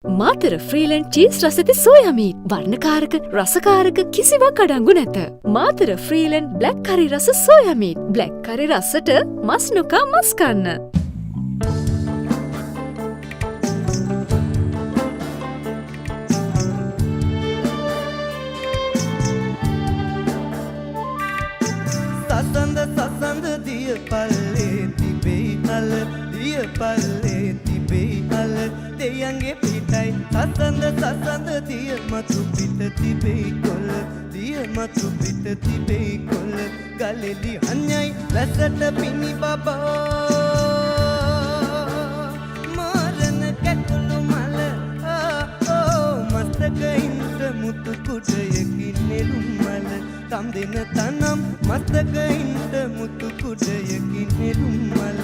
Matara ෆ්‍රීලන්ඩ් cheese රසති soya meet වර්ණකාරක රසකාරක කිසිවක් අඩංගු නැත. මාතර ෆ්‍රීලන්ඩ් බ්ලැක් කරි රස සෝයා මීට් බ්ලැක් කරි රසට මස් නොකා මස් කන්න. සසඳ සසඳ දිය පල්ලේ තිබෙයි අල, දිය පල්ලේ තිබෙයි අල, දෙයන්ගේ පිටයි. සසඳ සසඳ දිය මතු පිට තිබෙයි කොළ, දිය මතු පිට තිබෙයි කොළ, ගලෙලි හඤ්ඤයි වැසට පිණි බබා මාරන කැකුළු මල. ආ ඕ මස්තකින්ට මුතු කුඩයකින් නෙළුම් මල තම් දෙන තනම්, මස්තකින්ට මුතු කුඩයකින් නෙළුම් මල.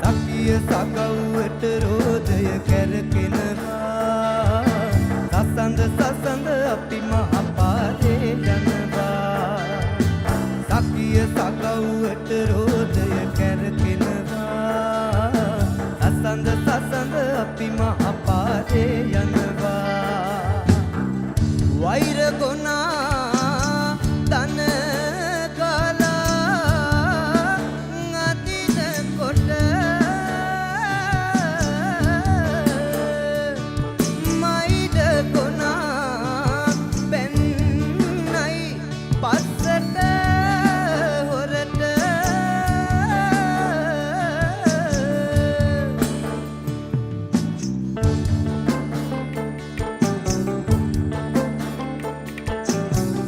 සකිය සකව්වට රෝදය කැරකෙනවා, සසඳ සසඳ අපි මහ පාරේ යනවා. සකිය සකව්වට රෝදය කැරකෙනවා, සසඳ සසඳ අපි මහ පාරේ යනවා. වෛර ගොනා තන ගලා අදින කොට මයිල ගොනා පෙන්නයි පස්සට හොරට.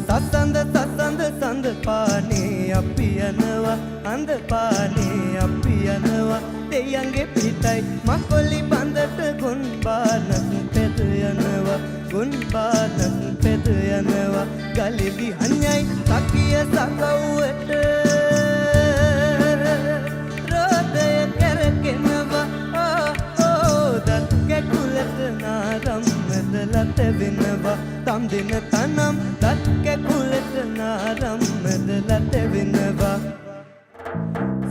සසඳ සසඳ සඳ පානේ අපි යනවා, අඳ පානේ අපි යනවා, දෙයන්ගේ පිටයි. මකොලි බඳට ගොන් බානක් පෙද යනවා, ගොන් බානක් පෙද යනවා, ගලෙලි හඤ්ඤයි. සකිය සකව්වට රෝදය කැරකෙනවා, ආ ඕ දත් කැකුලට නාරම් මැදලා තැවෙනවා, තම් දෙන තනම්, දත් කැකුලට නාරම් මැදලා තැවෙනවා.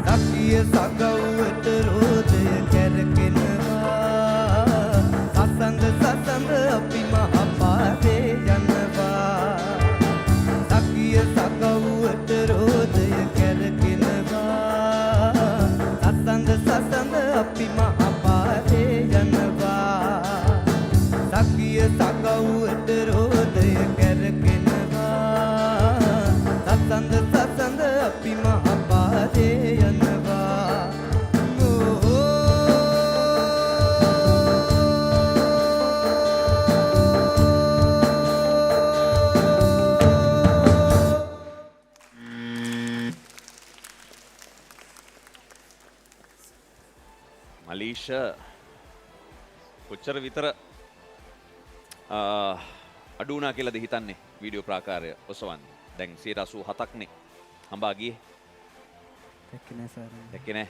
සකිය සකව්වට රෝදය කැරකෙනවා, සසඳ සසඳ අපි මහ පාරේ යනවා. සකිය සකව්වට රෝදය කැරකෙනවා, සසඳ සසඳ අපි මහ පාරේ යනවා. සකිය සකව්වට රෝදය කැරකෙනවා, සසඳ සසඳ අපි මහ පාරේ යනවා. මලීෂ කොච්චර විතර අඩු වුණා කියලාද හිතන්නේ වීඩියෝ ප්‍රාකාරය ඔසවන්න? දැන් 87ක් නේ හඹා ගියේ. දැක්කේ නෑ සර්. දැක්කේ නෑ.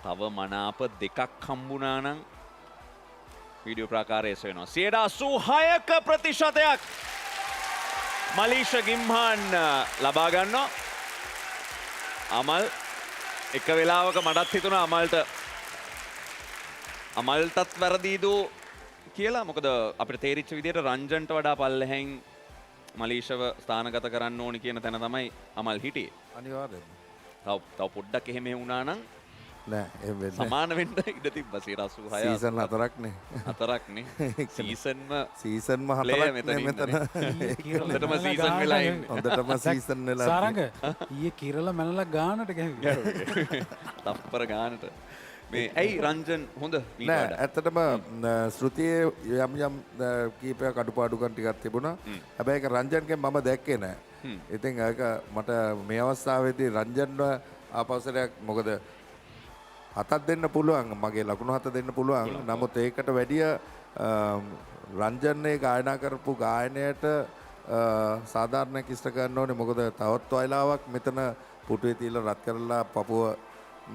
තව මනාප දෙකක් හම්බුණා නම් වීඩියෝ ප්‍රාකාරය එසවෙනවා. 86ක ප්‍රතිශතයක් මලීෂ ගිම්හාන් ලබා ගන්නවා. අමල්, එක වෙලාවක මටත් හිතුණා අමල්ටත් වැරදීදෝ කියලා. මොකද අපිට තේරිච්ච විදිහට රංජන්ට වඩා පල්ලෙහෙන් මලීෂව ස්ථානගත කරන්න ඕනි කියන තැන තමයි අමල් හිටියේ. අනිවාර්යෙන්ම. තව තව පොඩ්ඩක් එහෙම වුණා නම් නෑ, එහෙම වෙන්නේ නෑ. සමාන වෙන්න ඉඩ තිබ්බා 86. සීසන් හතරක් නේ. හතරක් නේ. සීසන්ම සීසන්ම ප්ලේයර් හතරක් මෙතන නේ මෙතන. ඉන්නේ. හොඳටම සීසන් වෙලා ඉන්නේ. හොඳටම සීසන් වෙලා. සාරංග, ඊයේ කිරලා මැනලා ගානට ගැහුවා. තප්පර ගානට. මේ ඇයි රංජන් හොඳ මීට නෑ, වඩා? ඇත්තටම ශ්‍රුතියේ යම් යම් කීපයක් අඩුපාඩුකම් ටිකක් තිබුණා. හැබැයි ඒක රංජන්ගෙන් මම දැක්කේ නෑ. ඉතින් ඒක මට මේ අවස්ථාවේදී රංජන්ව ආපස්සටයක්, මොකද හතක් දෙන්න පුළුවන්, මගේ ලකුණු හත දෙන්න පුළුවන්. නමුත් ඒකට වැඩිය රංජන් ඒ ගායනා කරපු ගායනයට සාධාරණයක් ඉෂ්ට කරන්න ඕනේ. මොකද තවත් වේලාවක් මෙතන පුටුවේ තියලා රත් කරලා පපුව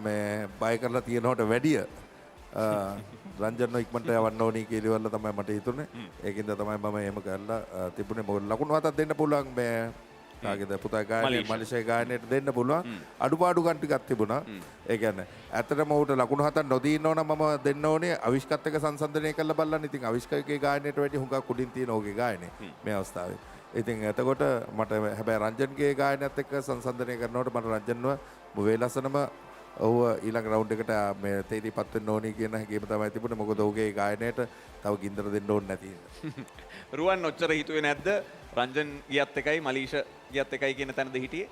මේ බය කරලා තියෙනවට වැඩිය රංජන්ව ඉක්මනට යවන්න ඕනි කියලා ඉවරලා තමයි මට හිතුනේ. ඒකින්ද තමයි මම එහෙම කරලා තිබුණේ. මොකද ලකුණු හතක් දෙන්න පුළුවන් මේ කාගේද පුතා ගායනය, මලීෂගේ ගායනයට දෙන්න පුළුවන්. අඩුපාඩුකම් ටිකක් තිබුණා. ඒ කියන්නේ ඇත්තටම ඌට ලකුණු 7ක් නොදී ඉන්නව නම් මම දෙන්න ඕනේ අවිෂ්කත් එක්ක සංසන්දනය කරලා බලන්න. ඉතින් අවිෂ්කගේ ගායනයට වැඩිය හුඟක් උඩින් තියෙන ඔහුගේ ගායනය මේ අවස්ථාවේ. ඉතින් එතකොට මට හැබැයි රංජන්ගේ ගායනයත් එක්ක සංසන්දනය කරනකොට මට රංජන්ව වේලසනම ඔහුව ඊළඟ රවුන්ඩ් එකට මේ තේරීපත් වෙන්න ඕනි කියන හැඟීම තමයි තිබුණේ. මොකද ඔහුගේ ගායනයට තව ගින්දර දෙන්න ඕනේ නැති හින්දා. රුවන් ඔච්චර හිතුවේ නැද්ද රංජන් ගියත් එකයි මලීෂ ගියත් එකයි කියන තැනද හිටියේ?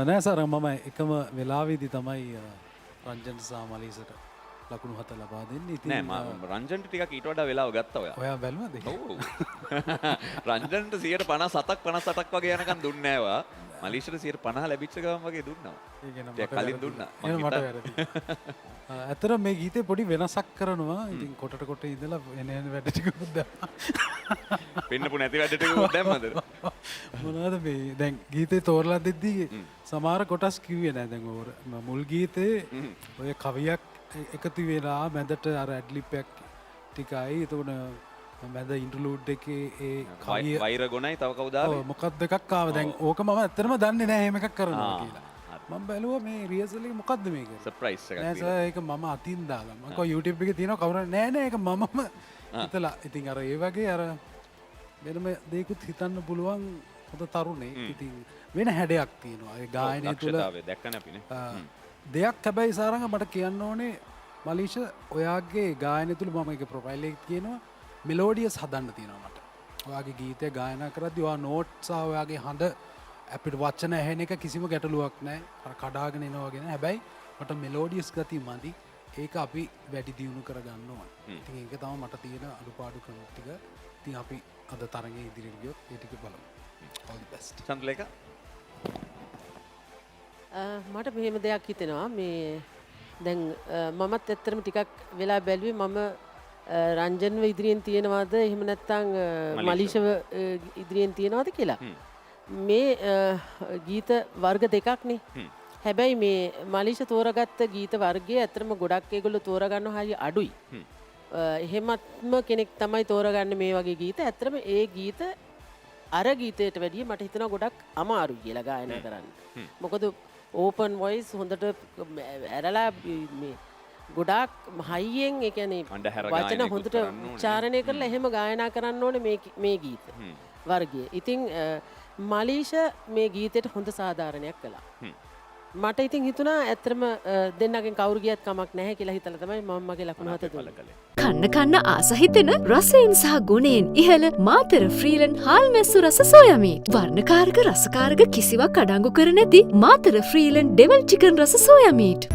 නෑ සර්, මම එකම වෙලාවේදී තමයි රංජන් සහ මලීෂට ලකුණු 7 ලබා දෙන්නේ. ඉතින් නෑ, මම රංජන්ට ටිකක් ඊට වඩා වෙලාව ගත්තා ඔයා. ඔයා බැලුවද? ඔව්. රංජන්ට 157ක් 58ක් වගේ යනකම් දුන්නේ නෑ ඔයා. මලීෂට 150 ලැබිච්ච ගමන් වගේ දුන්නා. ඒ කියන්නේ ටිකක් කලින් දුන්නා. එහෙනම් මට වැරදි. ඇත්තටම මේ ගීතේ පොඩි වෙනසක් කරනවා. ඉතින් කොටට කොට ඉඳලා එන එන වැඩ ටිකකුත් දැම්මා. පෙන්නපු නැති වැඩ ටිකකුත් දැම්මද? මොනවද මේ දැන් ගීතේ තෝරලා දෙද්දී සමහර කොටස් කිව්වේ නෑ. දැන් ඔය මුල් ගීතේ ඔය කවියක් එකතු වෙලා මැදට අර ඇඩ්ලිප් එකක් ටිකයි, එතකොට මැද ඉන්ටර්ලූඩ් එකේ ඒ කවිය වෛර ගොනයි තව කවුද ආවේ? ඔව්, මොකක්ද එකක් ආවා. දැන් ඕක මම ඇත්තටම දන්නේ නෑ එහෙම එකක් කරනවා කියලා. මම බැලුවා මේ රිහර්සල් එක මොකද්ද මේ කරන්නේ? සර්ප්‍රයිස් එකක් නෑ සර්, ඒක මම අතින් දාලා. මම කිව්වා YouTube එකේ තියෙනවා කවුරු නෑ නෑ ඒක මමම හිතලා. ඉතින් අර ඒ වගේ අර වෙනම දේකුත් හිතන්න පුළුවන් හොඳ තරුණෙක්. ඉතින් වෙන හැඩයක් තියෙනවා. ඒ ගායනය තුළ දක්ෂතාවය දැක්කනේ අපිනේ. දෙයක් හැබැයි සාරංග මට කියන්න ඕනේ මලීෂ, ඔයාගේ ගායනය තුළ මම ඒකේ ප්‍රොෆයිල් එකේ කියනවා මෙලෝඩියස් හදන්න තියෙනවා මට. ඔයාගේ ගීතය ගායනා කරද්දී ඔයා නෝට් සහ ඔයාගේ හඬ අපිට වචන ඇහෙන එක කිසිම ගැටලුවක් නෑ. අර කඩාගෙන එනවා වගේ නෑ. හැබැයි මට මෙලෝඩියස් ගතිය මදි. ඒක අපි වැඩි දියුණු කරගන්න ඕන. ඉතින් ඒක තමයි මට තියෙන අඩුපාඩුකම් ටික. ඉතින් අපි අද තරඟේ ඉදිරියට ගියොත් ඒ ටික බලමු. All the best. Chandralekha? මට මෙහෙම දෙයක් හිතෙනවා. මේ දැන් මමත් ඇත්තටම ටිකක් වෙලා බැලුවේ මම රංජන්ව ඉදිරියෙන් තියෙනවද එහෙම නැත්නම් මලීෂව ඉදිරියෙන් තියෙනවද කියලා. මේ ගීත වර්ග දෙකක්නේ. හැබැයි මේ මලීෂ තෝරගත්ත ගීත වර්ගය ඇත්තටම ගොඩක් ඒගොල්ලෝ තෝරගන්න හරි අඩුයි. එහෙමත්ම කෙනෙක් තමයි තෝරගන්නේ මේ වගේ ගීත. ඇත්තටම ඒ ගීත අර ගීතයට වැඩිය මට හිතෙනවා ගොඩක් අමාරුයි කියලා ගායනා කරන්න. මොකද ඕපන් වොයිස් හොඳට ඇරලා මේ ගොඩාක් හයියෙන්, ඒ කියන්නේ අන්ධහැර වචන ගායනයකුත් හොඳට කරන්න ඕනේ. උච්චාරණය කරලා එහෙම ගායනා කරන්න ඕනේ මේ ගීත වර්ගය. ඉතින් මලීෂ මේ ගීතයට හොඳ සාධාරණයක් කළා. මට ඉතින් හිතුණා ඇත්තටම දෙන්නගෙන් කවුරු ගියත් කමක් නැහැ කියලා හිතලා තමයි මම මගේ ලකුණු 7 දුන්නේ. කන්න කන්න ආස හිතෙන රසයෙන් සහ ගුණයෙන් ඉහළ මාතර ෆ්‍රීලන් හාල් මැස්සු රස සෝයා මීට්. වර්ණකාරක රසකාරක කිසිවක් අඩංගු කර නැති මාතර ෆ්‍රීලන් ඩෙවල් චිකන් රස සෝයා මීට්.